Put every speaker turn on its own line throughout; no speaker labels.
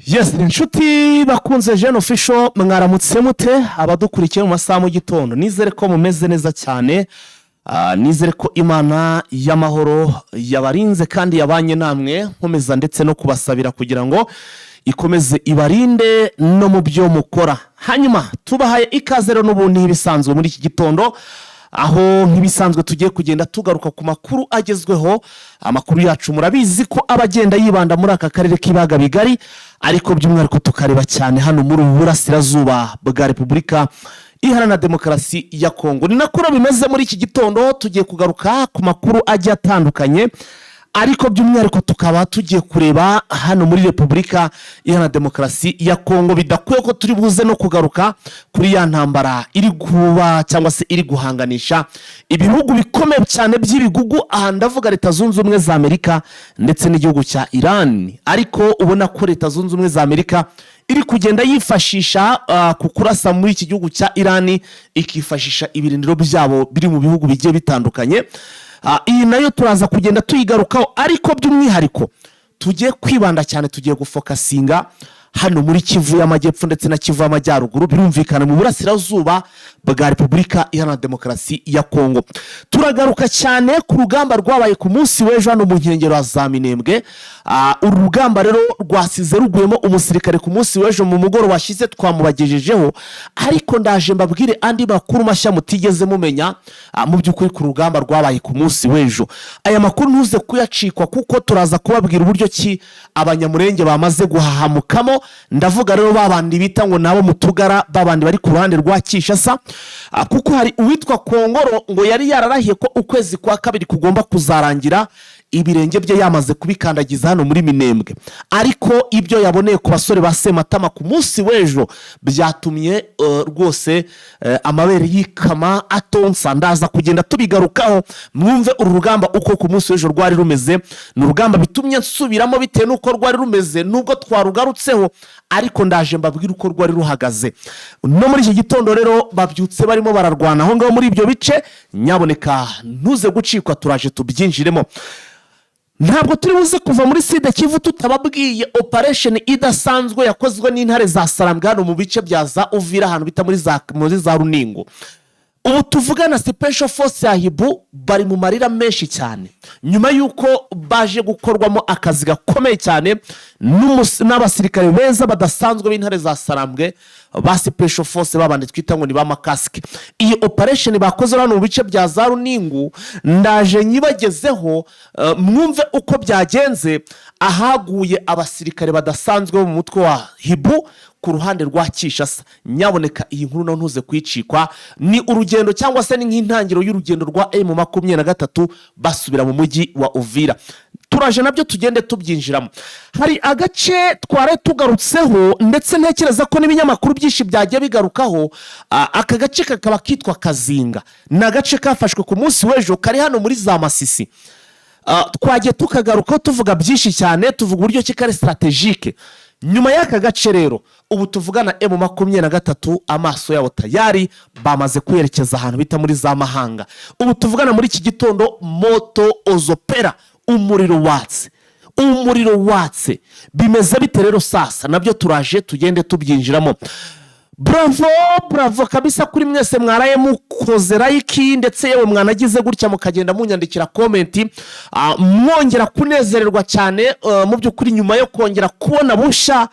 Yes, inshuti bakunze Jene Official, mwaramutse mute? Abadukurikiye mu masaha mu gitondo, nizere ko mumeze neza cyane. Nizere ko Imana y'amahoro yabarinze kandi yabanye namwe. Nkomeza ndetse no kubasabira kugira ngo ikomeze ibarinde no mu byo mukora. Hanyuma tubahaye ikaze rero n'ubundi nk'ibisanzwe muri iki gitondo, aho nk'ibisanzwe tugiye kugenda tugaruka ku makuru agezweho. Amakuru yacu murabizi ko aba agenda yibanda muri aka karere k'ibiyaga bigari, ariko by'umwihariko tukareba cyane hano muri ubu burasirazuba bwa Repubulika Iharanira Demokarasi ya Kongo. Ni nako rero bimeze muri iki gitondo, tugiye kugaruka ku makuru agiye atandukanye, ariko by'umwihariko tukaba tugiye kureba hano muri Repubulika Iharanira Demokarasi ya Kongo. Bidakwiye ko turi buze no kugaruka kuri ya ntambara iri kuba cyangwa se iri guhanganisha ibihugu bikomeye cyane by'ibigugu. Aha ndavuga Leta Zunze Ubumwe za Amerika ndetse n'igihugu cya Iran, ariko ubona ko Leta Zunze Ubumwe za Amerika iri kugenda yifashisha ku kurasa muri iki gihugu cya Irani, ikifashisha ibirindiro byabo biri mu bihugu bigiye bitandukanye. Iyi nayo turaza kugenda tuyigarukaho, ariko by'umwihariko tugiye kwibanda cyane, tugiye gufocusinga hano muri Kivu y'Amajyepfo ndetse na Kivu y'Amajyaruguru, birumvikana mu burasirazuba bwa Repubulika Iharanira Demokarasi ya Kongo. Turagaruka cyane ku rugamba rwabaye ku munsi w'ejo hano mu nkengero za Minembwe. Uru rugamba rero rwasize ruguyemo umusirikare ku munsi w'ejo mu mugoroba washize, twamubagejejeho, ariko ndaje mbabwire andi makuru mashya mutigeze mumenya mu by'ukuri ku rugamba rwabaye ku munsi w'ejo. Aya makuru ntuze kuyacikwa, kuko turaza kubabwira uburyo ki Abanyamurenge bamaze guhahamukamo. Ndavuga rero ba bandi bita ngo nabo mu Tugara, ba bandi bari ku ruhande rwa Kinshasa, kuko hari uwitwa Kongoro ngo yari yararahiye ko ukwezi kwa kabiri kugomba kuzarangira ibirenge bye yamaze kubikandagiza hano muri Minembwe, ariko ibyo yaboneye ku basore ba Sematama ku munsi w'ejo byatumye rwose amabere yikama atonsa. Ndaza kugenda tubigarukaho, mwumve uru rugamba uko ku munsi w'ejo rwari rumeze. Ni urugamba bitumye nsubiramo bitewe n'uko rwari rumeze, nubwo twarugarutseho, ariko ndaje mbabwire uko rwari ruhagaze. No muri iki gitondo rero babyutse barimo bararwana aho ngaho muri ibyo bice. Nyaboneka ntuze gucikwa, turaje tubyinjiremo. Ntabwo turi buze kuva muri Sud Kivu tutababwiye operation idasanzwe yakozwe n'intare za Sarambwe hano mu bice bya za Uvira, ahantu bita muri za Runingo. Ubu tuvugana Special Force ya Hiboux bari mu marira menshi cyane nyuma y'uko baje gukorwamo akazi gakomeye cyane n'abasirikare beza badasanzwe b'intare za Sarambwe ba Special Force, babandi twita ngo ni ba makasike. Iyi operation bakoze hano mu bice bya za Runingu ndaje nyibagezeho, mwumve uko byagenze, ahaguye abasirikare badasanzwe bo mu mutwe wa Hiboux ku ruhande rwa Kinshasa. Nyaboneka iyi nkuru nayo ntuze kuyicikwa. Ni urugendo cyangwa se ni nk'intangiriro y'urugendo rwa M23 basubira mu mujyi wa Uvira. Turaje nabyo tugende tubyinjiramo. Hari agace twari tugarutseho, ndetse ntekereza ko n'ibinyamakuru byinshi byagiye bigarukaho. Aka gace kakaba kitwa Kazinga, ni agace kafashwe ku munsi w'ejo, kari hano muri za Masisi. Twagiye tukagarukaho, tuvuga byinshi cyane, tuvuga uburyo ki kari stratégique. Nyuma y'aka gace rero, ubu tuvugana M23 amaso yabo tayari bamaze kwerekeza ahantu bita muri za Mahanga. Ubu tuvugana muri iki gitondo moto ozopera, umuriro watse, umuriro watse. Bimeze bite rero sasa? Nabyo turaje tugende tubyinjiramo. Bravo, bravo kabisa kuri mwese mwaraye mukoze like, ndetse yewe mwanagize gutya mukagenda munyandikira comment, mwongera kunezererwa cyane mu by'ukuri nyuma yo kongera kubona busha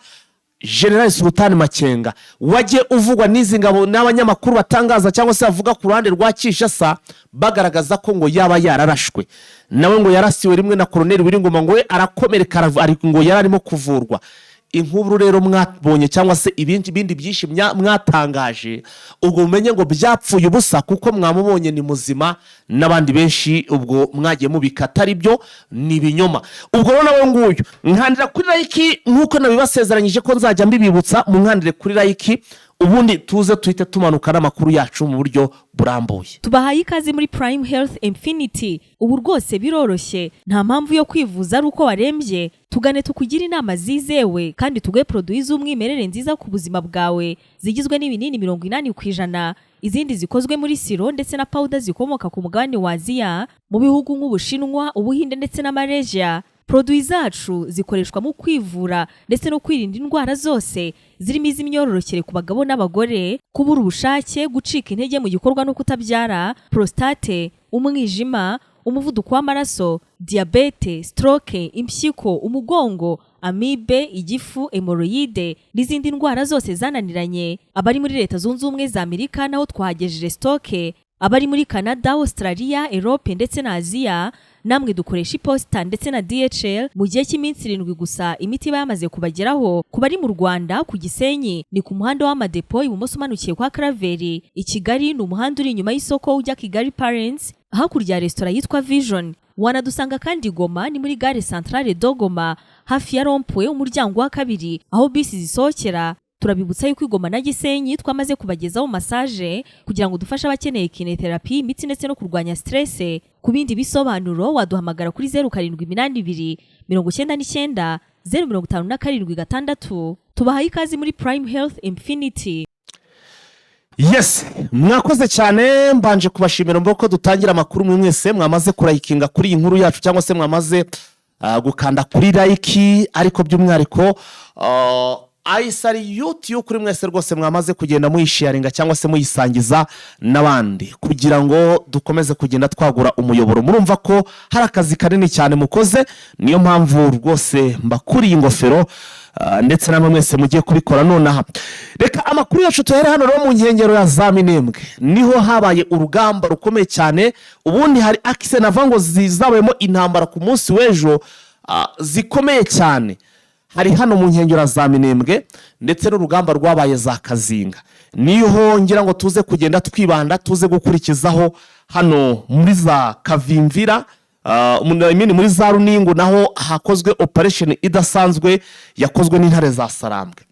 General Sultani Makenga wagiye uvugwa n'izi ngabo n'abanyamakuru batangaza cyangwa se bavuga ku ruhande rwa Kinshasa, bagaragaza ko ngo yaba yararashwe. Nawe ngo yarasiwe rimwe na Koroneri Wiringoma, ngo we arakomereka, ngo yari arimo kuvurwa. Inkuru rero mwabonye cyangwa se ibindi byinshi mwatangaje, ubwo mumenye ngo byapfuye ubusa, kuko mwamubonye ni muzima n'abandi benshi ubwo mwagiye mubika atari byo, ni ibinyoma. Ubwo rero nawe nguyu nkandira kuri like, nk'uko nabibasezeranyije ko nzajya mbibibutsa, munkandire kuri like, ubundi tuze tuhite tumanuka n'amakuru yacu mu buryo burambuye.
Tubahaye ikaze muri Prime Health Infinity. Ubu rwose biroroshye, nta mpamvu yo kwivuza ari uko warembye. Tugane tukugire inama zizewe kandi tuguhe produits z'umwimerere nziza ku buzima bwawe, zigizwe n'ibinini 80%. Izindi zikozwe muri siro ndetse na powder zikomoka ku mugabane wa Aziya, mu bihugu nk'Ubushinwa, Ubuhinde ndetse na Malaysia. Produit zacu zikoreshwa mu kwivura ndetse no kwirinda indwara zose zirimo iz'imyororokere ku bagabo n'abagore, kubura ubushake, gucika intege mu gikorwa no kutabyara, prostate, umwijima, umuvuduko w'amaraso, diyabete, stroke, impyiko, umugongo, amibe, igifu, hémorroïde n'izindi ndwara zose zananiranye. Abari muri Leta Zunze Ubumwe za Amerika naho twahagejeje stock. Abari muri Canada, Australia, Europe ndetse na Aziya, namwe dukoresha iposita ndetse na DHL. Mu gihe cy'iminsi 7 gusa imiti iba yamaze kubageraho. Ku bari mu Rwanda, ku Gisenyi ni ku muhanda w'Amadepo, ibumoso umanukiye kwa Karaveri. I Kigali ni umuhanda uri inyuma y'isoko ujya Kigali Parents, hakurya ya resitora yitwa Vision. Wanadusanga kandi Goma, ni muri gare Centrale de Goma, hafi ya rond-point, umuryango wa kabiri aho bisi zisohokera. Turabibutsa yuko i Goma na Gisenyi twamaze kubagezaho massage kugira ngo dufashe abakeneye kinésithérapie, imitsi ndetse no kurwanya stress. Ku bindi bisobanuro waduhamagara kuri 0782 99 0576. Tubahaye ikaze muri Prime Health Infinity.
Yes, mwakoze cyane. Mbanje kubashimira mbere ko dutangira amakuru, mwe mwese mwamaze kurayikinga kuri iyi nkuru yacu cyangwa se mwamaze gukanda kuri like, ariko by'umwihariko ayisari yutiyu kuri mwese rwose mwamaze kugenda muyisharinga cyangwa se muyisangiza n'abandi kugira ngo dukomeze kugenda twagura umuyoboro. Murumva ko hari akazi kanini cyane mukoze, niyo mpamvu rwose mbakuriye ingofero, ndetse namwe mwese mugiye kubikora nonaha. Reka amakuru yacu tuhere hano rero mu nkengero ya za Minembwe, niho habaye urugamba rukomeye cyane. Ubundi hari akise nava ngo zizabayemo intambara ku munsi w'ejo zikomeye cyane. Hari hano mu nkengero za Minembwe ndetse n'urugamba rwabaye za Kazinga, niho ngira ngo tuze kugenda twibanda, tuze gukurikizaho hano muri za Kavimvira, I mean muri za Runingu, naho hakozwe operation idasanzwe yakozwe n'intare za Sarambwe.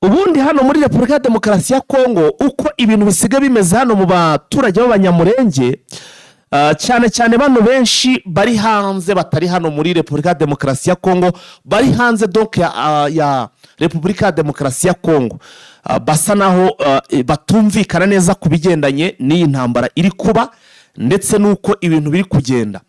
Ubundi hano muri Repubulika ya Demokarasi ya Kongo, uko ibintu bisigaye bimeze hano mu baturage b'Abanyamurenge, cyane cyane bano benshi bari hanze, batari hano muri Repubulika ya Demokarasi ya Kongo, bari hanze donc ya Repubulika ya Demokarasi ya Kongo, basa naho batumvikana neza ku bigendanye n'iyi ntambara iri kuba ndetse n'uko ibintu biri kugenda.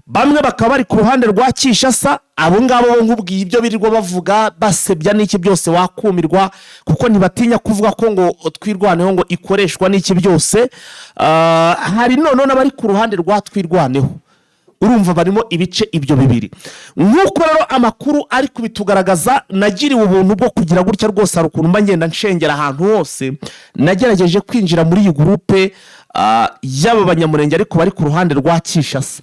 Bamwe bakaba bari ku ruhande rwa Kinshasa. Abo ngabo bo nkubwiye ibyo birirwa bavuga, basebya n'iki byose, wakumirwa, kuko ntibatinya kuvuga ko ngo Twirwaneho ngo ikoreshwa n'iki byose. Hari noneho n'abari ku ruhande rwa Twirwaneho. Urumva barimo ibice ibyo bibiri. Nk'uko rero amakuru ari kubitugaragaza, nagiriwe ubuntu bwo kugira gutya rwose, hari ukuntu mba ngenda nshengera ahantu hose. Nagerageje kwinjira muri iyi groupe y'aba Banyamurenge ariko bari ku ruhande rwa Kinshasa.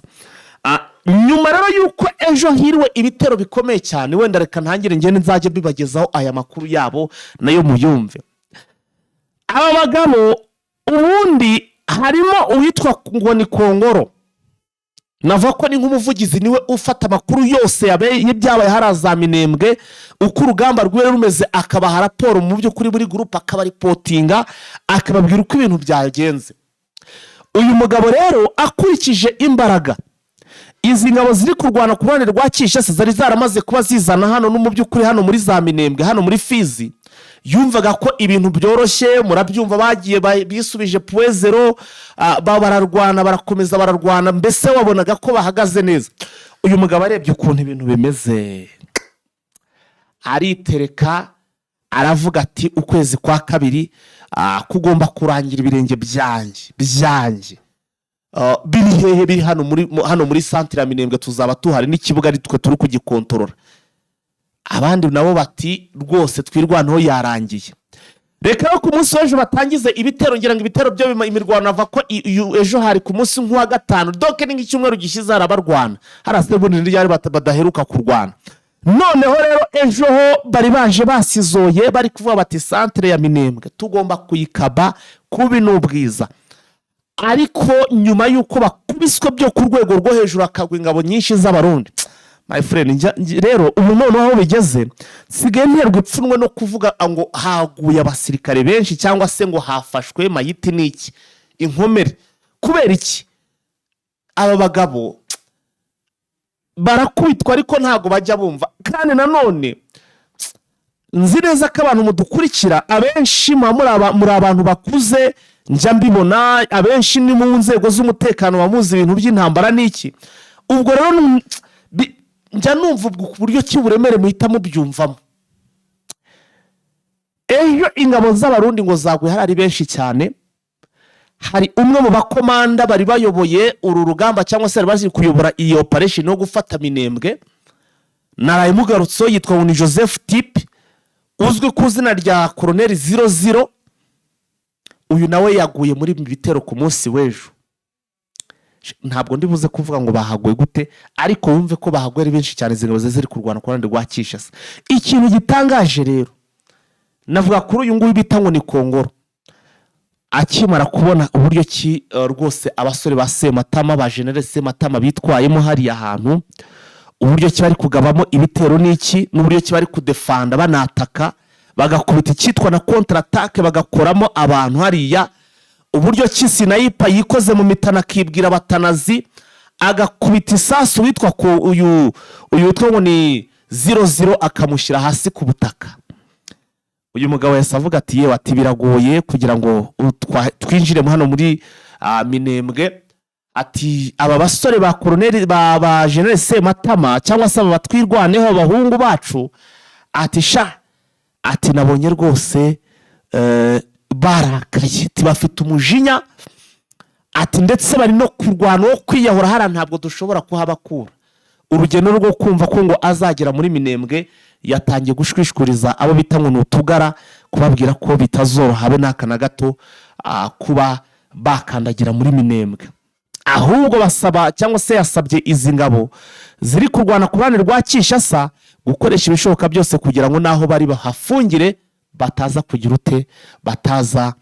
Nyuma rero y'uko ejo hiriwe ibitero bikomeye cyane, wenda reka ntangire ngende nzajye mbibagezaho aya makuru yabo nayo muyumve. Aba bagabo ubundi harimo uwitwa ngo ni Kongoro, navuga ko ni nk'umuvugizi, niwe ufata amakuru yose y'ibyabaye hariya za Minembwe, uko urugamba rwari rumeze, akabaha raporo mu by'ukuri buri groupe, akabaripotinga, akababwira uko ibintu byagenze. Uyu mugabo rero, akurikije imbaraga izi ngabo ziri kurwana ku ruhande rwa Kinshasa zari zaramaze kuba zizana hano, no mu by'ukuri hano muri za Minembwe, hano muri Fizi, yumvaga ko ibintu byoroshye. Murabyumva, bagiye bisubije Point Zéro, bararwana, barakomeza bararwana, mbese wabonaga ko bahagaze neza. Uyu mugabo arebye ukuntu ibintu bimeze, aritereka, aravuga ati: "Ukwezi kwa kabiri kugomba kurangira ibirenge byanjye biri hehe? Biri hano muri santire ya Minembwe, tuzaba tuhari n'ikibuga ari twe turi kugikontorora." Abandi nabo bati: "Rwose Twirwaneho yarangiye, reka no ku munsi w'ejo batangize ibitero." Ngira ngo ibitero byo imirwano ava ko ejo hari ku munsi nk'uwa gatanu, donc ni nk'icyumweru gishize harabarwana harase bundi ryari badaheruka kurwana. Noneho rero ejo ho bari baje basizoye, bari kuvuga bati: "Santire ya Minembwe tugomba kuyikaba kubi n'ubwiza." Ariko nyuma y'uko bakubiswe byo ku rwego rwo hejuru, hakagwa ingabo nyinshi z'Abarundi, my friend, rero ubu noneho aho bigeze, nsigaye nterwa ipfunwe no kuvuga ngo haguye abasirikare benshi cyangwa se ngo hafashwe mayiti n'iki inkomere. Kubera iki? Aba bagabo barakubitwa ariko ntabwo bajya bumva. Kandi nanone Nzi neza ko abantu mudukurikira abenshi muba muri abantu bakuze, njya mbibona, abenshi ni mu nzego z'umutekano, bamuzi ibintu by'intambara n'iki. Ubwo rero njya numva ubwo buryo ki uburemere muhita mubyumvamo. Ejo ingabo z'Abarundi ngo zaguye hari ari benshi cyane. Hari umwe mu bakomanda bari bayoboye uru rugamba, cyangwa se bari bazi kuyobora iyi operation yo gufata Minembwe, naraye mugarutseho, yitwa ngo ni Joseph Tipe, uzwi ku izina rya Koroneri zero zero. Uyu nawe yaguye muri ibi bitero ku munsi w'ejo. Ntabwo ndi buze kuvuga ngo bahaguye gute, ariko wumve ko bahaguye ari benshi cyane. Izi ngabo ziri kurwana ku ruhande rwa Kinshasa. Ikintu gitangaje rero navuga kuri uyu nguyu bita ngo ni Kongoro, akimara kubona uburyo ki rwose abasore ba Sematama, ba Général Sematama bitwayemo hariya hantu, uburyo ki bari kugabamo ibitero n'iki, n'uburyo ki bari kudefanda, banataka, bagakubita icyitwa na contre-attaque, bagakoramo abantu hariya, uburyo ki sniper yikoze mu mitana, akibwira abatanazi, agakubita isasu witwa ko uyu witwa ngo ni zero zero, akamushyira hasi ku butaka, uyu mugabo yahise avuga ati: "Yewe," ati, "biragoye kugira ngo twinjire hano muri Minembwe." Ati: "Aba basore ba koroneri, ba Général Sematama, cyangwa se aba batwirwaneho, abahungu bacu," ati, "sha," ati, "nabonye rwose barakaye," ati, "bafite umujinya," ati, "ndetse bari no kurwana wo kwiyahura hariya, ntabwo dushobora kuhabakura." Urugendo rwo kumva ko ngo azagera muri Minembwe, yatangiye gushwishuriza abo bita ngo ni utugara, kubabwira ko bitazoroha habe n'aka na gato kuba bakandagira muri Minembwe. Ahubwo basaba, cyangwa se yasabye izi ngabo ziri kurwana ku ruhande rwa Kinshasa gukoresha ibishoboka byose kugira ngo n'aho bari bahafungire, bataza kugira ute, bataza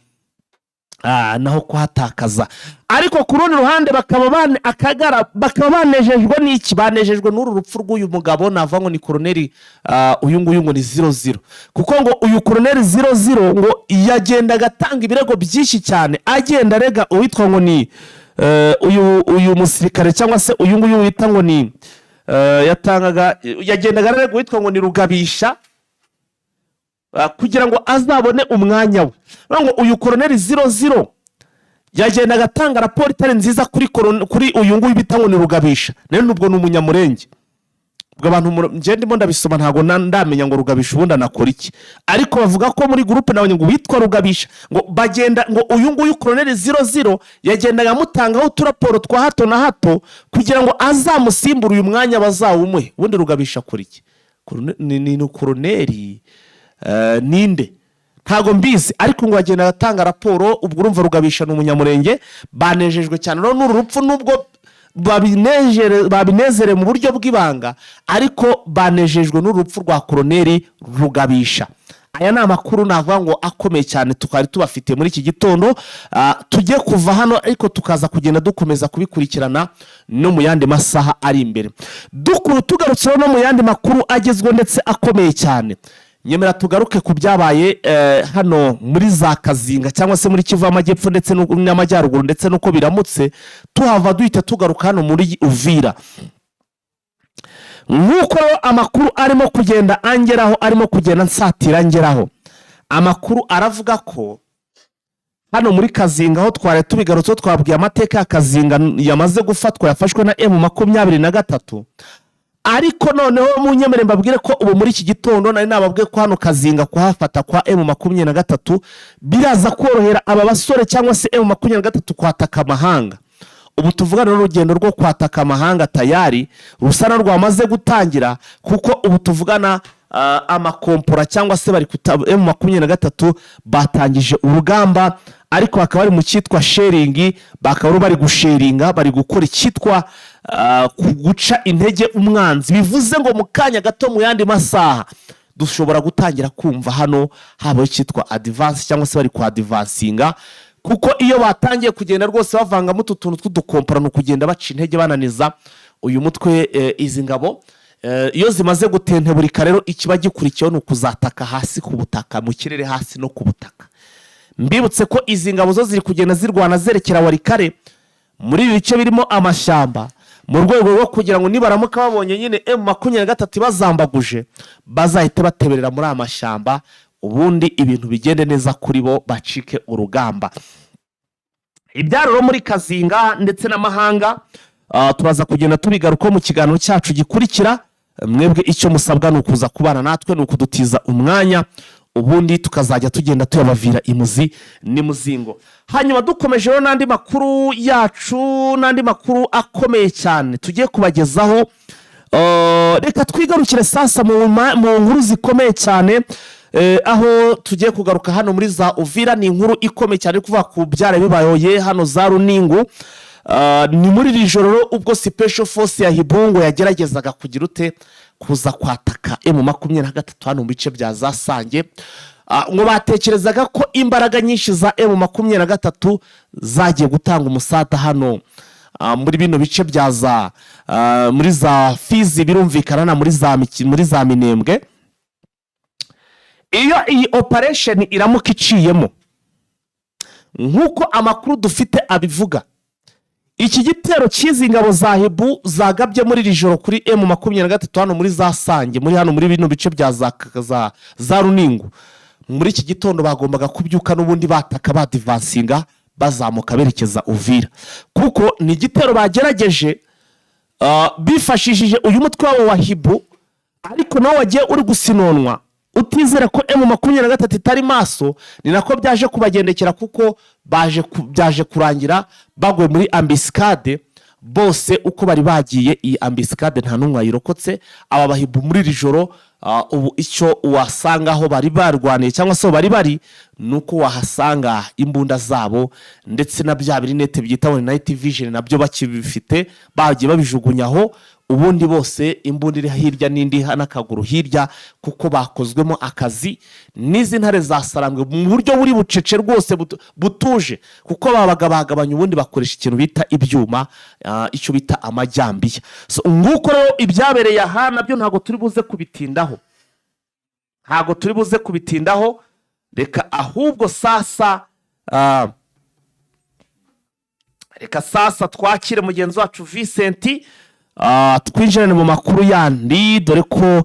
naho kuhatakaza. Ariko ku rundi ruhande bakaba akagara bakaba banejejwe n'iki? Banejejwe n'uru rupfu rw'uyu mugabo navuga ngo ni koroneri, uyu nguyu ngo ni zero zero, kuko ngo uyu koroneri zero zero ngo yagendaga atanga ibirego byinshi cyane, agenda arega uwitwa ngo ni uyu musirikare, cyangwa se uyu nguyu wita ngo ni yatangaga, yagendaga arega uwitwa ngo ni Rugabisha, kugira ngo azabone umwanya we. Bavuga ngo uyu koroneri zero zero yagendaga atanga raporo itari nziza kuri uyu nguyu bita ngo ni Rugabisha. Rero nubwo ni Umunyamurenge, ubwo abantu njye ndimo ndabisoma, ntabwo ndamenya ngo Rugabisha ubundi anakora iki, ariko bavuga ko muri groupe nawe ngo witwa Rugabisha, ngo bagenda ngo uyu nguyu koroneri zero zero yagendaga amutangaho uturaporo twa hato na hato kugira ngo azamusimbure, uyu mwanya bazawumuhe. Ubundi Rugabisha akora iki? Ni koroneri ninde? Ntabwo mbizi, ariko ngo agenda atanga raporo. Ubwo urumva Rugabisha ni Umunyamurenge. Banejejwe cyane rero n'uru rupfu, nubwo babinezere mu buryo bw'ibanga, ariko banejejwe n'urupfu rwa koroneri Rugabisha. Aya ni amakuru navuga ngo akomeye cyane twari tubafite muri iki gitondo. Tujye kuva hano, ariko tukaza kugenda dukomeza kubikurikirana no mu yandi masaha ari imbere. Dukuru tugarutseho no mu yandi makuru agezweho ndetse akomeye cyane, nyemera tugaruke ku byabaye hano muri za Kazinga, cyangwa se muri Kivu y'Amajyepfo ndetse n'Amajyaruguru, ndetse n'uko biramutse tuhava, duhita tugaruka hano muri Uvira. Nk'uko rero amakuru arimo kugenda angeraho, arimo kugenda nsatira angeraho, amakuru aravuga ko hano muri Kazinga, aho twari tubigarutseho, twabwiye amateka ya Kazinga yamaze gufatwa, yafashwe na M23. Ariko noneho munyemere mbabwire ko ubu muri iki gitondo nari nababwiye ko hano Kazinga kuhafata kwa M23 biraza korohera aba basore, cyangwa se M23 kwataka amahanga. Ubu tuvugana n'urugendo rwo kwataka amahanga tayari rusa na rwamaze gutangira, kuko ubu tuvugana amakompora, cyangwa se bari kuta M23 batangije urugamba, ariko bakaba bari mu cyitwa shelling, bakaba bari gusheringa, bari gukora icyitwa guca intege umwanzi. Bivuze ngo mu kanya gato, mu yandi masaha, dushobora gutangira kumva hano habaho icyitwa advance, cyangwa se bari kwa-advancinga, kuko iyo batangiye kugenda rwose bavangamo utu tuntu tw'udukompora, ni ukugenda baca intege, bananiza uyu mutwe. Izi ngabo iyo zimaze gutenteburika rero, ikiba gikurikiyeho ni ukuzataka hasi ku butaka, mu kirere hasi no ku butaka. Mbibutse ko izi ngabo zo ziri kugenda zirwana zerekera Walikale, muri ibi bice birimo amashyamba. Mu rwego rwo kugira ngo nibaramuka babonye nyine M23 ibazambaguje, bazahite bateberera muri aya mashyamba, ubundi ibintu bigende neza kuri bo, bacike urugamba. Ibyaruro muri Kazinga ndetse n'amahanga, turaza kugenda tubigarukaho mu kiganiro cyacu gikurikira. Mwebwe icyo musabwa ni ukuza kubana natwe, ni ukudutiza umwanya, ubundi tukazajya tugenda tuyabavira imuzi n'imuzingo. Hanyuma dukomeje rero n'andi makuru yacu, n'andi makuru akomeye cyane tugiye kubagezaho. Reka twigarukire sasa mu nkuru zikomeye cyane, aho tugiye kugaruka hano muri za Uvira. Ni inkuru ikomeye cyane iri kuvuga ku byara bibayoye hano za Runingu. Ni muri iri joro rero ubwo Special Force ya Hibungo yageragezaga kugira ute, kuza kwataka M23 hano mu bice bya za Sange. Ngo batekerezaga ko imbaraga nyinshi za M23 zagiye gutanga umusada hano muri bino bice bya za muri za Fizi, birumvikana na muri za Minembwe. Iyo iyi operation iramuka iciyemo nk'uko amakuru dufite abivuga, iki gitero cy'izi ngabo za Hibu zagabye muri iri joro kuri M23 hano muri za Sange, muri hano muri bino bice bya za Runingu, muri iki gitondo bagombaga kubyuka n'ubundi bataka, badivansinga, bazamuka berekeza Uvira, kuko ni igitero bagerageje bifashishije uyu mutwe wabo wa Hibu, ariko nawe wagiye uri gusinonwa utizera ko M23 itari maso. Ni nako byaje kubagendekera, kuko byaje kurangira baguye muri embuscade bose uko bari bagiye. Iyi embuscade nta n'umwe wayirokotse. Aba bahibu muri iri joro, ubu icyo wasanga aho bari barwaniye cyangwa se aho bari bari, ni uko wahasanga imbunda zabo ndetse na bya birinete byita ngo ni night vision, nabyo bakibifite, bagiye babijugunya aho. Ubundi bose imbunda iri hirya n'indi n'akaguru hirya, kuko bakozwemo akazi n'izi ntare za Sarambwe mu buryo buri bucece rwose, butuje, kuko babaga bagabanya, ubundi bakoresha ikintu bita ibyuma, icyo bita amajyambiya. So, nguko rero ibyabereye aha, nabyo ntabwo turi buze kubitindaho, ntabwo turi buze kubitindaho. Reka ahubwo sasa reka sasa twakire mugenzi wacu Vincent, twinjirane mu makuru yandi, dore ko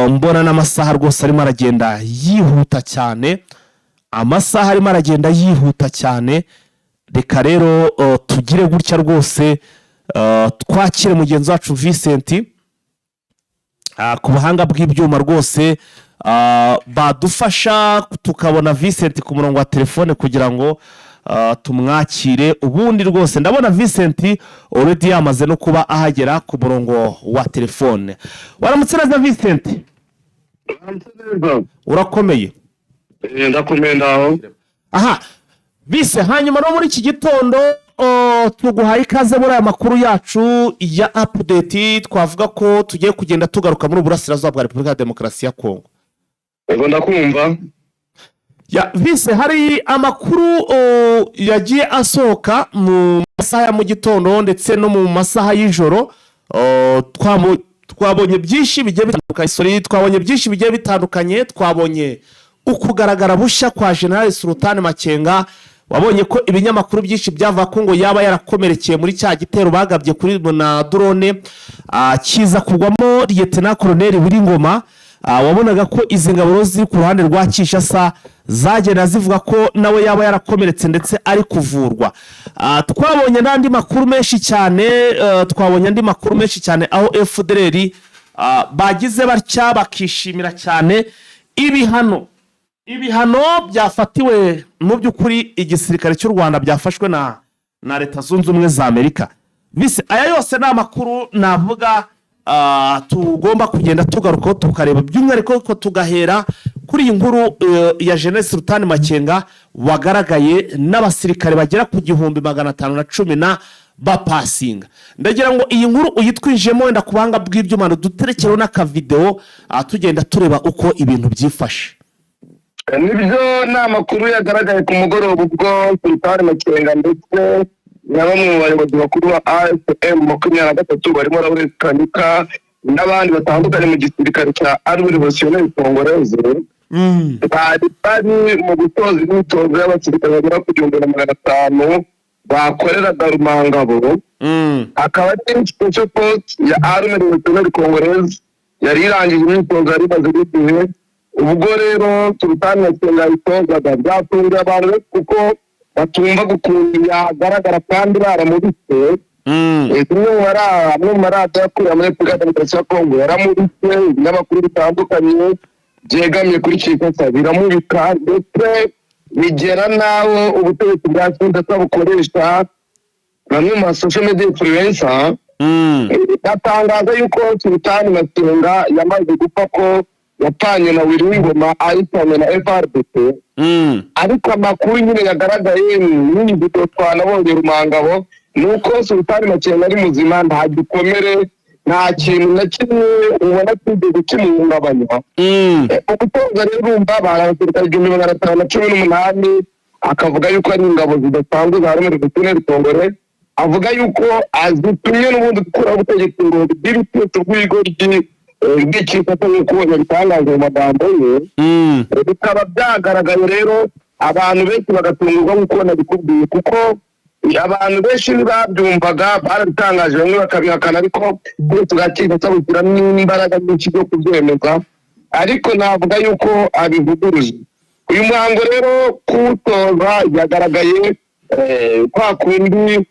mbona n'amasaha rwose arimo aragenda yihuta cyane, amasaha arimo aragenda yihuta cyane. Reka rero tugire gutya rwose, twakire mugenzi wacu Vincent ku buhanga bw'ibyuma rwose badufasha tukabona Vincent ku murongo wa telefone kugira ngo tumwakire. Ubundi rwose ndabona Vincent already yamaze no kuba ahagera ku murongo wa telefone. Waramutse neza, Vincent? Urakomeye?
Ndakomeye, ndaho.
Aha bise. Hanyuma no muri iki gitondo, tuguhaye ikaze muri aya makuru yacu ya update. Twavuga ko tugiye kugenda tugaruka muri Uburasirazuba bwa Repubulika ya Demokarasi ya Kongo.
Yego, ndakumva.
Ya vise, hari amakuru yagiye asohoka mu masaha ya mu gitondo ndetse no mu masaha y'ijoro. Twabonye byinshi bigiye bitandukanye. Sorry, twabonye byinshi bigiye bitandukanye. Twabonye ukugaragara bushya kwa General Sultan Makenga. Wabonye ko ibinyamakuru byinshi byavuga ko ngo yaba yarakomerekeye muri cya gitero bagabye kuri na drone, kiza kugwamo Lieutenant Colonel Wiringoma. Wabonaga ko izi ngabo ziri ku ruhande rwa Kinshasa zagenda zivuga ko nawe yaba yarakomeretse ndetse ari kuvurwa. Twabonye n'andi makuru menshi cyane, twabonye andi makuru menshi cyane aho FDLR bagize batya bakishimira cyane ibihano byafatiwe mu by'ukuri igisirikare cy'u Rwanda, byafashwe na Leta Zunze Ubumwe za Amerika. Bise aya yose ni amakuru navuga tugomba kugenda tugarukaho, tukareba by'umwihariko ko tugahera kuri iyi nkuru ya Jeannette Sultani Makenga wagaragaye n'abasirikare bagera ku 1510 na bapasinga. Ndagira ngo iyi nkuru uyitwijemo wenda ku buhanga bw'ibyuma, duterekereho n'akavidewo, tugenda tureba uko ibintu byifashe.
Nibyo, ni amakuru yagaragaye ku mugoroba ubwo Sultani Makenga ndetse na bamwe mu bayobozi bakuru ba AFC M23 barimo Lawrence Kanyuka n'abandi batandukanye mu gisirikare cya Armée Révolutionnaire Congolaise bari bari mu gutoza imyitozo y'abasirikare bagera ku 1500. Bakoreraga Rumangabo, akaba ari special force ya Armée Révolutionnaire Congolaise yari irangije imyitozo yari imaze igihe. Ubwo rero Sultani Makenga yayitozaga, byatunguye abantu benshi kuko batumva ukuntu yagaragara kandi baramubitse. Zimwe mu maradiyo akorera muri Repubulika ya Demokarasi ya Kongo yaramubitse, ibinyamakuru bitandukanye byegamiye kuri Kinshasa biramubika, ndetse bigera n'aho ubutegetsi bwa Kinshasa bukoresha bamwe mu ma social media influencer batangaza yuko Sultani Makenga yamaze gupfa, ko yapfanye na Willy Ngoma, ahitanywe na FARDC. Ariko amakuru nyine yagaragaye n'iyi video twanabonye Rumangabo ni uko Sultani Makenga ari muzima, nta gikomere, nta kintu na kimwe ubona kigeze kimuhungabanya. Ugutoza rero, urumva bari abasirikare 1518, akavuga yuko ari ingabo zidasanzwe za Armée Révolutionnaire Congolaise, avuga yuko azitumye n'ubundi gukuraho ubutegetsi ngo bw'ibitutu bw'ibigoryi bw'ikifata, nk'uko yabitangaje mu magambo ye. Bikaba byagaragaye rero, abantu benshi bagatungurwa nk'uko nabikubwiye, kuko abantu benshi ntibabyumvaga. Barabitangaje, bamwe bakabihakana, ariko kuri tugakeka cyabushyiramo imbaraga nyinshi zo kubyemeza, ariko navuga yuko abivuguruje. Uyu muhango rero kuwutoza yagaragaye kwa kundi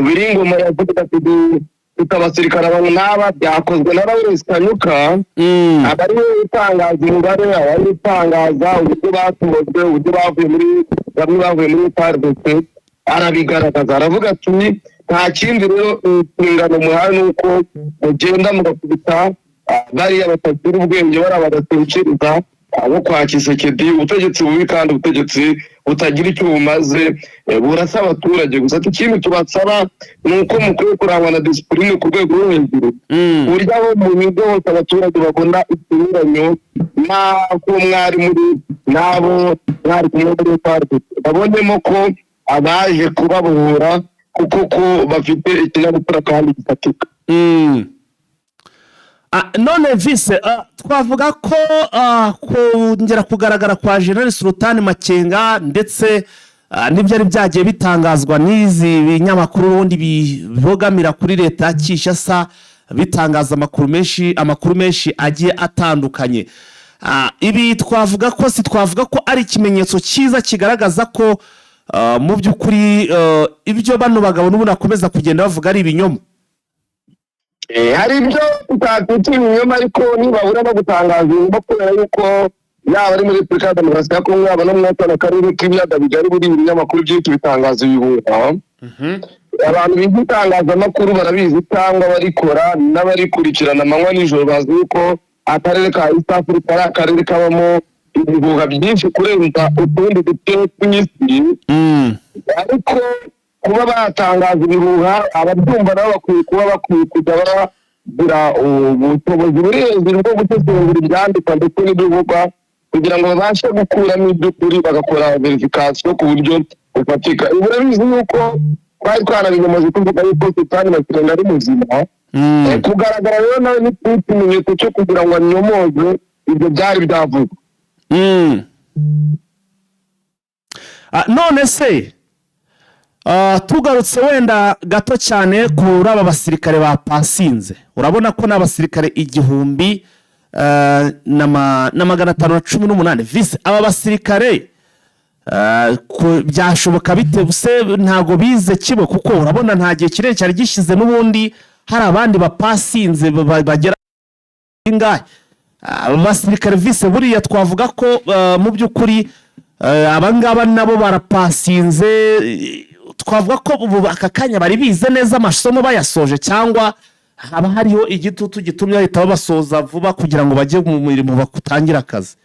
Willy Ngoma yavuga ati dufite abasirikare aba n'aba, byakozwe na Lawrence Kanyuka, aba ari we utangaza umubare, aba ari we utangaza uburyo batojwe, uburyo bavuye muri, bamwe bavuye muri FARDC. Arabigaragaza, aravuga ati nta kindi rero, inshingano muhawe ni uko mugenda mugakubita bariya batagira ubwenge, bariya badatekereza, abo kwa Tshisekedi, ubutegetsi bubi kandi ubutegetsi butagira icyo bumaze, burasa abaturage gusa. Ati ikindi tubasaba ni uko mukwiye kurangwa na discipline ku rwego rwo hejuru, ku buryo aho mu bigo hose abaturage babona ikinyuranyo n'ako mwari muri n'abo mwari kumwe muri parike, babonemo ko abaje kubabohora kuko ko bafite ikinyabupfura kandi gifatika.
None vise twavuga ko kongera kugaragara kwa General Sultani Makenga ndetse n'ibyari byagiye bitangazwa n'izi binyamakuru ubundi bibogamira kuri leta ya Kinshasa, bitangaza amakuru menshi agiye atandukanye, ibi twavuga ko si twavuga ko ari ikimenyetso cyiza kigaragaza ko mu by'ukuri ibyo bano bagabo n'ubundi bakomeza kugenda bavuga ari ibinyoma?
Hari ibyo tutakwita ibinyoma, ariko nibabura no gutangaza ibinyoma, kubera yuko yaba ari muri Repubulika ya Demokarasi ya Kongo, yaba no muri kano karere k'ibiyaga bigari, buri ibinyamakuru byinshi bitangaza ibihuha. Abantu biga itangazamakuru barabizi, cyangwa barikora n'abarikurikirana amanywa nijoro bazi yuko akarere ka East Africa ari akarere kabamo ibihuha byinshi kurenza utundi duce tw'isi. Ariko kuba batangaza ibihuha, ababyumva nabo bakwiye kuba bakwiye kujya bagira ubushobozi buri hejuru bwo gusesengura ibyandikwa ndetse n'ibivugwa, kugira ngo babashe gukuramo iby'ukuri, bagakora vérification ku buryo bufatika. Ubu urabizi yuko twari twanabinyomoje tuvuga yuko Sultani Makenga ari muzima. Kugaragara rero nawe ni ikimenyetso cyo kugira ngo anyomoze ibyo byari byavuzwe.
None se tugarutse wenda gato cyane kuri aba basirikare bapasinze, urabona ko ni abasirikare igihumbi na 518. Vise, aba basirikare byashoboka bite se? Ntabwo bize kimwe, kuko urabona nta gihe kirekire cyari gishize n'ubundi hari abandi bapasinze bagera ingahe. Aba basirikare, vise, buriya twavuga ko mu by'ukuri abangaba nabo barapasinze, twavuga ko ubu aka kanya bari bize neza amasomo bayasoje, cyangwa haba hariho igitutu gitumye bahita babasoza vuba kugira ngo bajye mu mirimo, batangire akazi?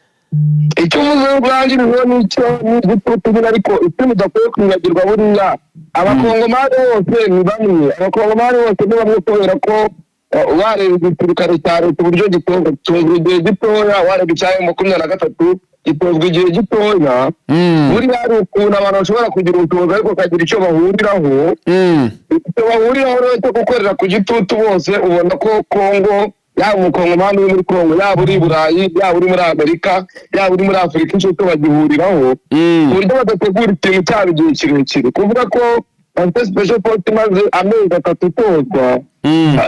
Icyo uvuze ubwanjye niho nicyo ni igitutu nyine, ariko ikindi udakwiye kwibagirwa, buriya abakongomani bose ni bamwe, abakongomani bose ni bamwe, kubera ko wareba igisirikare cya leta uburyo gitozwa, gitozwa igihe gitoya, wareba icya M23 gitozwa igihe gitoya. Buriya hari ukuntu abantu bashobora kugira ubushobozi ariko bakagira icyo bahuriraho. Icyo bahuriraho rero cyo gukorera ku gitutu bose, ubona ko Kongo, yaba umukongomani uri muri Kongo, yaba uri i Burayi, yaba uri muri Amerika, yaba uri muri Afurika, icyo cyo bagihuriraho ku buryo badategura ikintu cyabo igihe kirekire, kuvuga ko Bafite special force imaze amezi 3 itozwa.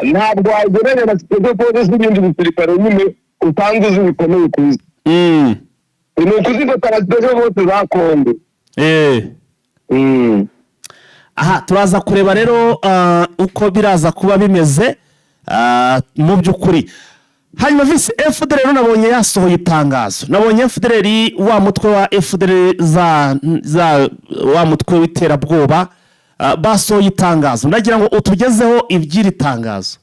Ntabwo wagereranya na special force z'ibindi bisirikare nyine usanzwe uzi bikomeye ku isi. Ni ukuzifata na special force za Kongo.
Aha turaza kureba rero uko biraza kuba bimeze mu by'ukuri. Hanyuma visi, FDLR rero nabonye yasohoye itangazo. Nabonye FDLR, wa mutwe wa FDLR za wa mutwe w'iterabwoba, basohoye itangazo. Ndagira ngo utugezeho iby'iri tangazo.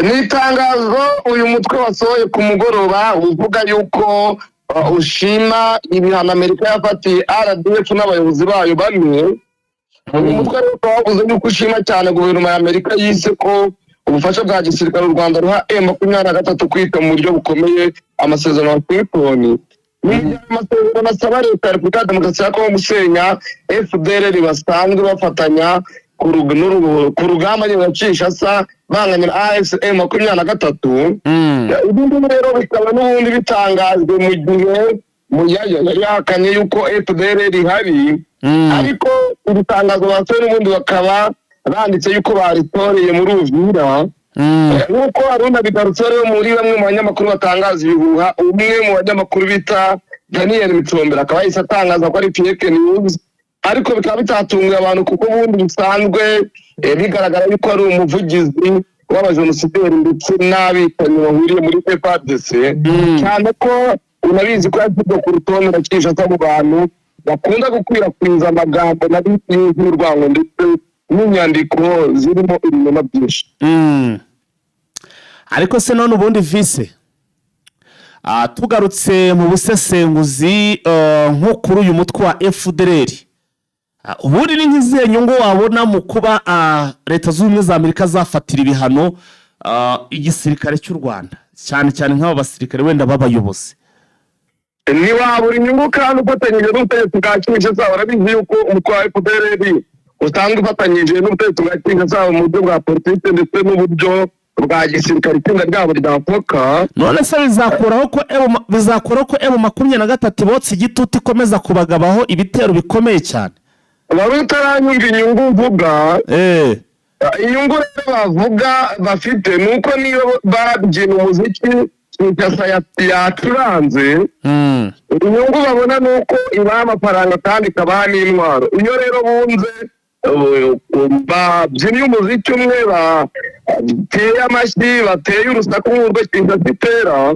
Ni itangazo uyu mutwe wasohoye ku mugoroba uvuga yuko ushima ibihano Amerika yafatiye RDF n'abayobozi bayo bamwe. Uyu mutwe rero ukaba wavuze yuko ushima cyane guverinoma ya Amerika yise ko ubufasha bwa gisirikare u Rwanda ruha M23 kwita mu buryo bukomeye amasezerano ya Washington. Ni amasezerano asaba leta ya Repubulika ya Demokarasi ya Kongo gusenya FDLR basanzwe bafatanya ku rugamba nyine Kinshasa banganya na AFC M23. Ibi ngibi rero bikaba n'ubundi bitangajwe mu gihe Muyaya yari yahakanye yuko FDLR ihari, ariko iri tangazo basohoye n'ubundi bakaba banditse yuko baritoreye muri Uvira. Nk'uko Haruna bigarutse rero muri bamwe mu banyamakuru batangaza ibihuha, umwe mu banyamakuru bita Daniel Mitsombera akaba yahise atangaza ko ari fake news, ariko bikaba bitatunguye abantu kuko ubundi bisanzwe bigaragara yuko ari umuvugizi w'abajenosideri ndetse n'abicanyi bahuriye muri FARDC, cyane ko unabizi ko yashyizwe ku rutonde na Kinshasa mu bantu bakunda gukwirakwiza amagambo mabi y'urwango ndetse n'inyandiko zirimo ibinyoma byinshi.
Ariko se none ubundi vise, tugarutse mu busesenguzi, nko kuri uyu mutwe wa FDLR, ubundi ni nk'izihe nyungu wabona mu kuba Leta Zunze Ubumwe za Amerika zafatira ibihano igisirikare cy'u Rwanda, cyane cyane nk'aba basirikare wenda b'abayobozi?
Ntiwabura inyungu kandi ufatanyije n'ubutegetsi bwa Kinshasa. Urabizi yuko umutwe wa FDLR usanga ufatanyije n'ubutegetsi bwa Kinshasa mu buryo bwa politiki ndetse n'uburyo bwa gisirikare, itsinda ryabo rya Foka.
None se bizakuraho ko M23 ibotse igitutu, ikomeza kubagabaho ibitero bikomeye cyane?
Wari utaranyumva inyungu mvuga. Inyungu rero bavuga bafite ni uko niyo babyina umuziki Kinshasa yacuranze, inyungu babona ni uko ibaha amafaranga kandi ikabaha n'intwaro. Iyo rero bunze babyinnye umuziki umwe, bateye amashyi, bateye urusaku nk'urwo Kinshasa itera,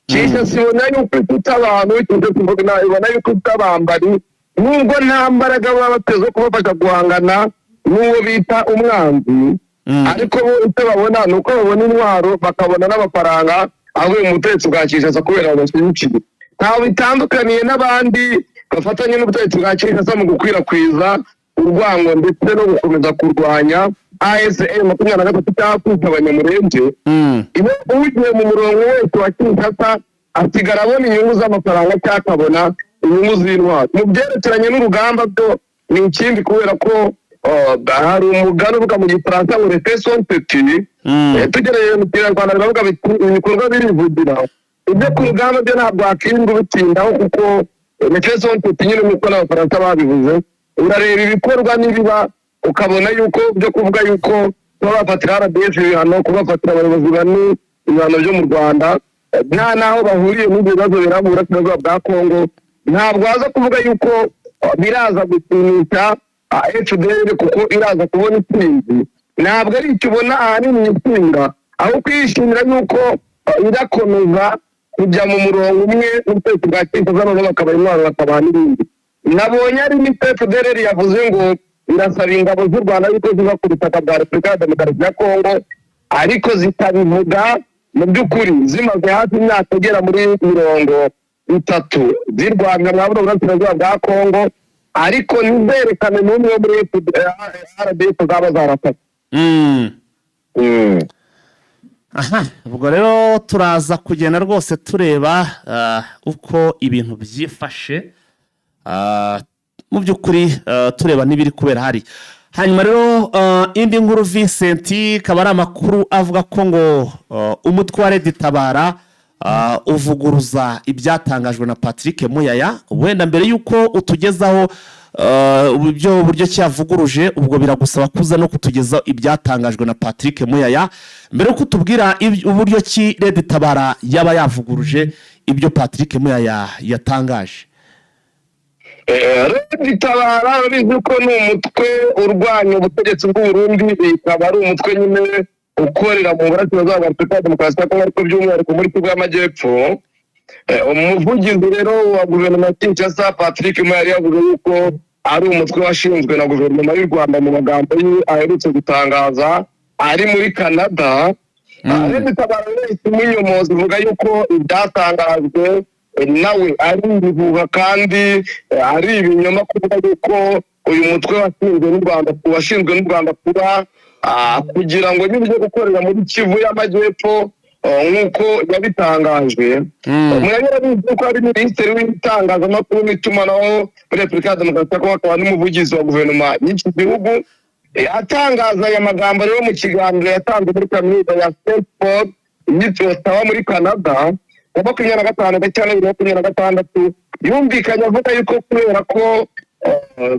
Kinshasa ibona yuko ifite abantu, Kinshasa ibona yuko ifite abambari, nubwo nta mbaraga baba bafite zo kubafasha guhangana n'uwo bita umwanzi. Ariko bo icyo babona ni uko babona intwaro, bakabona n'amafaranga avuye mu butegetsi bwa Kinshasa kubera babashyigikiye. Ntaho bitandukaniye n'abandi bafatanya n'ubutegetsi bwa Kinshasa mu gukwirakwiza urwango ndetse no gukomeza kurwanya AFC M23 cyangwa kwita Abanyamurenge. Iyo ugiye mu murongo wese wa Kinshasa asigara abona inyungu z'amafaranga cyangwa akabona inyungu z'intwaro. Mu byerekeranye n'urugamba byo ni ikindi, kubera ko hari umugani uvuga mu Gifaransa ngo "Les faits sont têtus". Tugereye mu Kinyarwanda biravuga biti "Ibikorwa birivugira". Ibyo ku rugamba byo ntabwo wakwirirwa ubitindaho kuko "Les faits sont têtus" nyine, nk'uko n'Abafaransa babivuze. Urareba ibikorwa nibiba, ukabona yuko byo kuvuga yuko kuba bafatira RDF ibihano, kuba bafatira abayobozi bane ibihano byo mu Rwanda, nta n'aho bahuriye n'ibyo bibazo biri mu burasirazuba bwa Kongo. Ntabwo waza kuvuga yuko biraza gushimisha FDLR kuko iraza kubona intsinzi. Ntabwo ari icyo ubona ahanini itsinda, aho kwishimira yuko irakomeza kujya mu murongo umwe n'ubutegetsi bwa Kinshasa, noneho bakabaha intwaro, bakabaha n'ibindi. Nabonye ari ni FDLR yavuze ngo irasaba ingabo z'u Rwanda yuko ziva ku butaka bwa Repubulika ya Demokarasi ya Kongo, ariko zikabivuga mu by'ukuri zimaze hafi imyaka igera muri 30 zirwanya mwa buno burasirazuba bwa Kongo, ariko ntizerekane n'umwe wo muri RDF zaba zarafashe.
Aha ubwo rero turaza kugenda rwose tureba uko ibintu byifashe mu by'ukuri, tureba n'ibiri kubera hari. Hanyuma rero indi nkuru, Vincent, ikaba ari amakuru avuga ko ngo umutwe wa RED Tabara uvuguruza ibyatangajwe na Patrick Muyaya. Wenda mbere y'uko utugezaho uburyo cyavuguruje. Ubwo biragusaba kuza no kutugeza ibyatangajwe na Patrick Muyaya mbere yo kutubwira uburyo ki Red Tabara yaba yavuguruje ibyo Patrick Muyaya yatangaje.
Red Tabara, urabizi ko ni umutwe urwanya ubutegetsi bw'u Burundi, ikaba ari umutwe nyine ukorera mu burasirazuba bwa Repubulika ya Demokarasi ya Kongo, ariko by'umwihariko muri Kivu y'Amajyepfo. Umuvugizi rero wa guverinoma ya Kinshasa, Patrick Muyaya, yavuze yuko ari umutwe washinzwe na guverinoma y'u Rwanda mu magambo ye aherutse gutangaza ari muri Canada. Red Tabara rero yahise imunyomoza, ivuga yuko ibyatangajwe nawe ari ibihuha kandi ari ibinyoma, kuvuga yuko uyu mutwe washinzwe n'u Rwanda, washinzwe n'u Rwanda kuba kugira ngo nyine ujye gukorera muri Kivu y'Amajyepfo, nk'uko yabitangaje. Muyaya, urabizi ko ari minisitiri w'itangazamakuru n'itumanaho muri Repubulika ya Demokarasi ya Kongo, akaba n'umuvugizi wa guverinoma y'iki gihugu. Atangaza aya magambo rero mu kiganiro yatanze muri kaminuza ya St Paul yitwa Ottawa muri Canada wa 25 Gashyantare 2026, yumvikanye avuga yuko kubera ko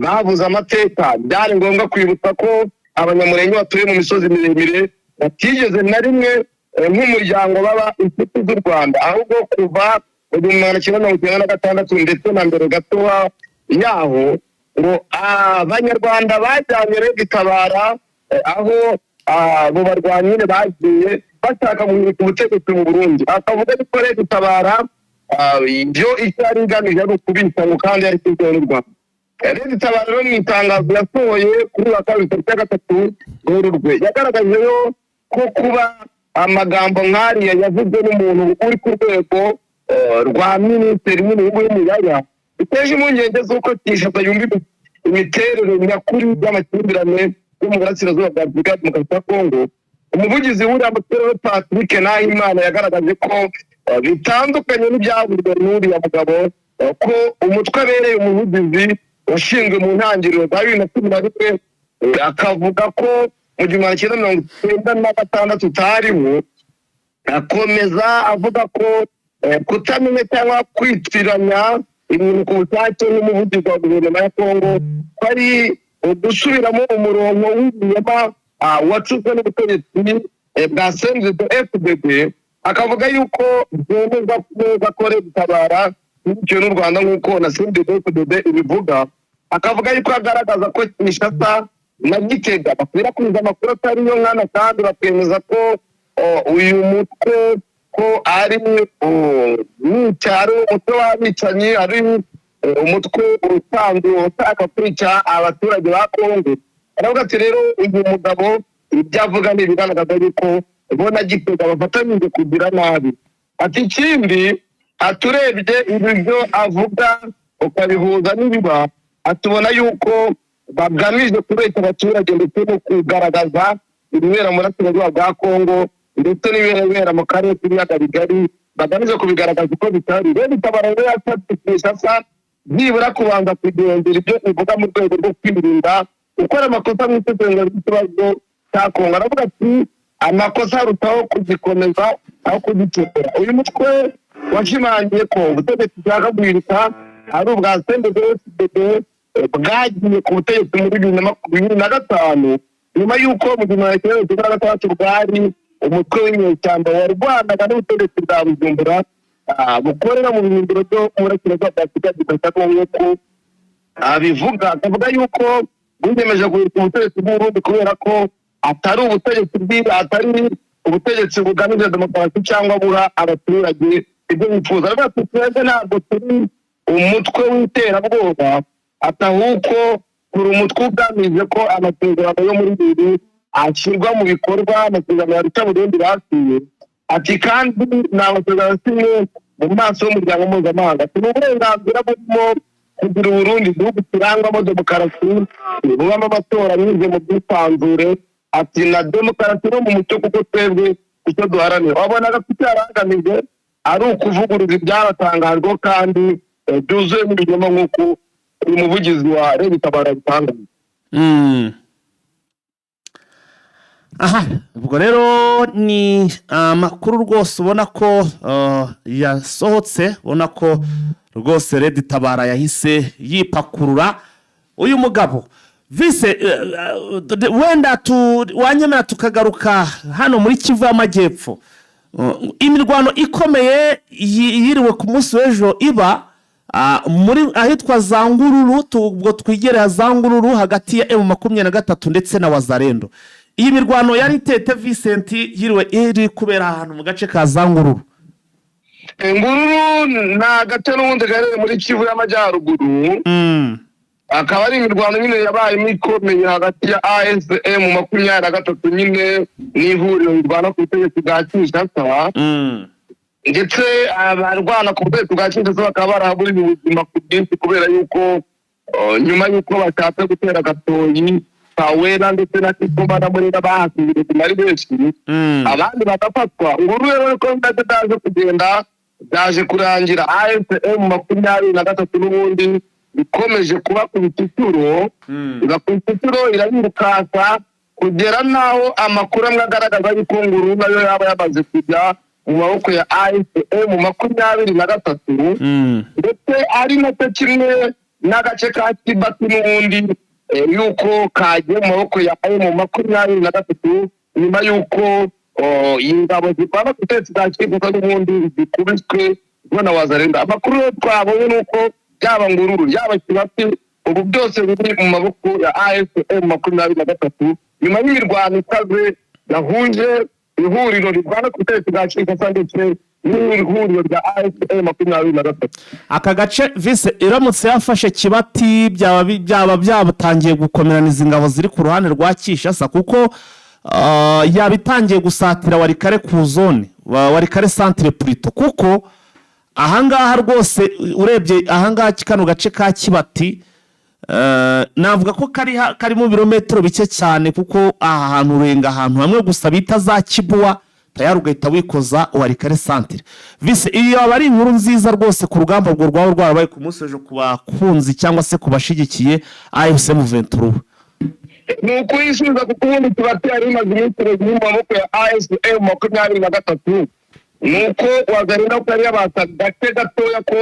babuze amateka, byari ngombwa kwibutsa ko Abanyamurenge batuye mu misozi miremire batigeze na rimwe nk'umuryango baba inshuti z'u Rwanda, ahubwo kuva mu 1996 ndetse na mbere gato yaho, ngo Abanyarwanda bajyanye Red Tabara aho abo barwanyi nyine bagiye bashaka guhirika ubutegetsi mu Burundi. Akavuga ko Red Tabara ibyo icyo yari igamije ari ukubika, ngo kandi yari ishyizweho n'u Rwanda. Red Tabara rero mu itangazo yasohoye kuri uyu wa kabiri tariki ya 3 Werurwe, yagaragajeyo ko kuba amagambo nk'ariya yavuzwe n'umuntu uri ku rwego rwa minisitiri nyine w'Umuyaya biteje impungenge z'uko Kinshasa yumva imiterere nyakuri y'amakimbirane yo mu burasirazuba bwa Repubulika ya Demokarasi ya Kongo. Umuvugizi w'uriya mutwe rero, Patrick Nahimana, yagaragaje ko bitandukanye n'ibyavuzwe n'uriya mugabo, ko umutwe abereye umuvugizi washinzwe mu ntangiriro za 2011, akavuga ko mu 1996 utariho. Akomeza avuga ko kutamenya cyangwa kwitiranya ibintu ku bushake n'umuvugizi wa guverinoma ya Kongo ko ari ugusubiramo umurongo w'ibinyoma wacuzwe n'ubutegetsi bwa CNDD FDD. Akavuga yuko byemezwa neza ko Red Tabara bitewe n'u Rwanda nk'uko na CNDD FDD ibivuga. Akavuga yuko agaragaza ko Kinshasa na Gitega bakwirakwiza amakuru atari yo nkana, kandi bakemeza ko uyu mutwe ko ari ari umutwe w'abicanyi, ari umutwe usanzwe ushaka kwica abaturage ba Kongo. Aravuga ati rero uyu mugabo ibyo avuga ni ibigaragaza yuko bo na Gitega bafatanyije kugira nabi. Ati ikindi, aturebye ibyo avuga ukabihuza n'ibiba, atubona yuko bagamije kubeshya abaturage ndetse no kugaragaza ibibera mu burasirazuba bwa Kongo ndetse n'ibibera mu karere k'ibiyaga bigari, bagamije kubigaragaza uko bitari. Rero Tabara rero yasabye Kinshasa nibura kubanza kugenzura ibyo ivuga mu rwego rwo kwirinda gukora amakosa mu isesengura ry'ikibazo cya Kongo. Aravuga ati amakosa arutaho kugikomeza aho kugikemura. Uyu mutwe washimangiye ko ubutegetsi bushaka guhirika ari ubwa CNDD-FDD bwagiye ku butegetsi muri 2025, nyuma y'uko mu 1996 bwari umutwe w'inyeshyamba warwanaga n'ubutegetsi bwa Bujumbura, bukorera mu bihinduro byo mu burasirazuba bwa Afurika ya Kongo, nk'uko abivuga. Akavuga yuko bwiyemeje guhirika ubutegetsi bw'Uburundi kubera ko atari ubutegetsi bwiza, atari ubutegetsi bugamije demokarasi cyangwa buha abaturage ibyo bifuza. Aravuga ati twebwe ntabwo turi umutwe w'iterabwoba, ati ahubwo turi umutwe ugamije ko amasezerano yo muri bibiri ashyirwa mu bikorwa, amasezerano ya Arusha Burundi basinye. Ati kandi ni amasezerano asinye mu maso y'umuryango mpuzamahanga. Ati ni uburenganzira burimo kugira Uburundi igihugu kirangwamo demokarasi, bubamo amatora anyuze mu bwisanzure, ati na demokarasi no mu mucyo, kuko twebwe icyo duharanira, wabonaga ko icyo yari agamije ari ukuvuguruza ibyabatangajweho kandi byuzuyemo ibinyoma, nk'uko uyu muvugizi wa Red Tabara abitangaza.
Aha ubwo rero ni amakuru rwose ubona ko yasohotse, ubona ko rwose Red Tabara yahise yipakurura. Uyu mugabo vise wenda wanyemera tukagaruka hano muri Kivu y'Amajyepfo. Imirwano ikomeye yiriwe ku munsi w'ejo iba muri ahitwa za Ngururu, ubwo twigerera za Ngururu hagati ya M23 ndetse na Wazalendo. Iyi mirwano yari itete, Vincent, yiriwe iri kubera ahantu mu gace ka za Ngururu.
Ngururu ni agace n'ubundi gaherereye muri Kivu y'Amajyaruguru. Akaba ari imirwano nyine yabayemo ikomeye hagati ya AFC M23 nyine n'ihuriro rirwana ku butegetsi bwa Kinshasa, ndetse abarwana ku butegetsi bwa Kinshasa bakaba barahaburiye ubuzima ku bwinshi kubera yuko nyuma y'uko bashatse gutera Gatoyi, Kawera ndetse na Kisumba na Murera, bahasize ubuzima ari benshi, abandi bagafatwa. Nguru rero ko ndetse byaje kugenda, byaje kurangira AFC M23 n'ubundi ikomeje kubakubita inshuro, igakubita inshuro, irayirukansa kugera n'aho amakuru amwe agaragaza yuko Nguru nayo yaba yamaze kujya mu maboko ya AFC M23, ndetse ari nacyo kimwe n'agace ka Kibati n'ubundi yuko kagiye mu maboko ya M23 nyuma y'uko ingabo zirwana ku butegetsi bwa Kinshasa n'ubundi zikubiswe na Wazalendo. Amakuru rero twabonye ni uko yaba Ngururu, yaba Kibati, ubu byose biri mu maboko ya AFC M23 nyuma y'imirwano ikaze yahuje ihuriro rirwana ku butegetsi bwa Kinshasa ndetse n'ihuriro rya AFC M23.
Aka gace vise iramutse yafashe Kibati byaba byatangiye gukomeraniza ingabo ziri ku ruhande rwa Kinshasa, kuko yaba itangiye gusatira Walikale ku zone Walikale centre plutôt, kuko ahangaha rwose urebye ahangaha kano gace ka Kibati, navuga ko karimo ibirometero bike cyane, kuko aha hantu urenga ahantu hamwe gusa bita za Kibuwa, tayari ugahita wikoza Walikale centre. Vise, iyo aba ari inkuru nziza rwose ku rugamba urwo rwaba rwarabaye ku munsi w'ejo ku bakunzi cyangwa se ku bashigikiye AFC M23.
Ni ukuyisubiza, kuko ubundi Kibati yari imaze iminsi iri mu maboko ya AFC M23. Ni uko Wazalendo ko yari yabasa gace gatoya ko